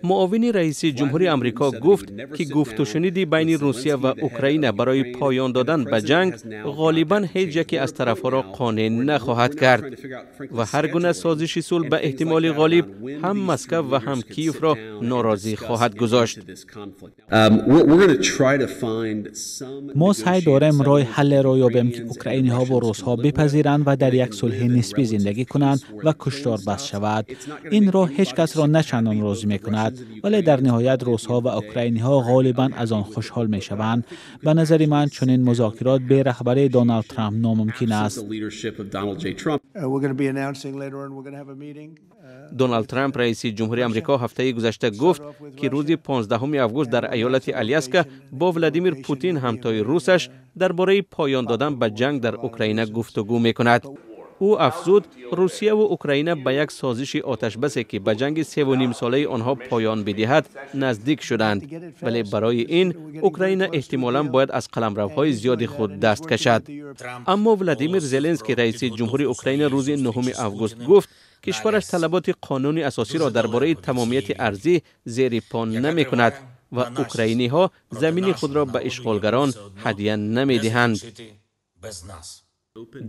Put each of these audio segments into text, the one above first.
Муовини раиси ҷумҳури Амрико гуфт, ки гуфтушуниди байни Русия ва Украина барои поён додан ба ҷанг ғолибан ҳеҷ яке аз тарафҳоро қонеъ нахоҳад кард ва ҳар гуна созиши сулҳ ба эҳтимоли ғолиб ҳам Москав ва ҳам Киевро норозӣ хоҳад гузошт. Мо саъй дорем роҳи ҳаллеро ёбем, ки украиниҳо ва русҳо бипазиранд ва дар як сулҳи нисбӣ зиндагӣ кунанд ва куштор бас шавад. Ин роҳ ҳеҷ касро на чандон розӣ мекунад, вале дар ниҳоят русҳо ва украиниҳо ғолибан аз он хушҳол мешаванд. Ба назари ман, чунин музокирот бе раҳбарии Доналд Трамп номумкин аст. Доналд Трамп, раиси ҷумҳури Амрико, ҳафтаи гузашта гуфт, ки рӯзи 15 август дар аёлати Аляска бо Владимир Путин, ҳамтои русаш, дар бораи поён додан ба ҷанг дар Украина гуфтугӯ мекунад. Ӯ афзуд, Русияву Украина ба як созиши оташбасе, ки ба ҷанги 3,5-солаи онҳо поён бидиҳад, наздик шуданд, вале барои ин Украина эҳтимолан бояд аз қаламравҳои зиёди худ даст кашад. Аммо Владимир Зеленский, раиси ҷумҳури Украина, рӯзи 9 август гуфт, кишвараш талаботи қонуни асосиро дар бораи тамомияти арзӣ зери по намекунад ва украиниҳо замини худро ба ишғолгарон ҳадя намедиҳанд.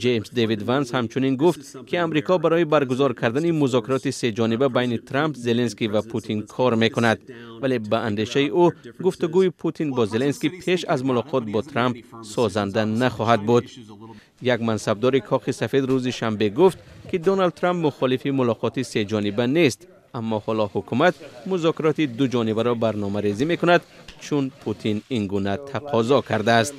Ҷеймс Дэвид Ванс ҳамчунин гуфт, ки Амрико барои баргузор кардани музокироти сеҷониба байни Трамп, Зеленский ва Путин кор мекунад, вале ба андешаи ӯ гуфтугӯи Путин бо Зеленский пеш аз мулоқот бо Трамп созанда нахоҳад буд. Як мансабдори Кохи Сафед рӯзи шанбе гуфт, ки Доналд Трамп мухолифи мулоқоти сеҷониба нест, аммо ҳоло ҳукумат музокироти дуҷонибаро барномарезӣ мекунад, чун Путин ин гуна тақозо кардааст.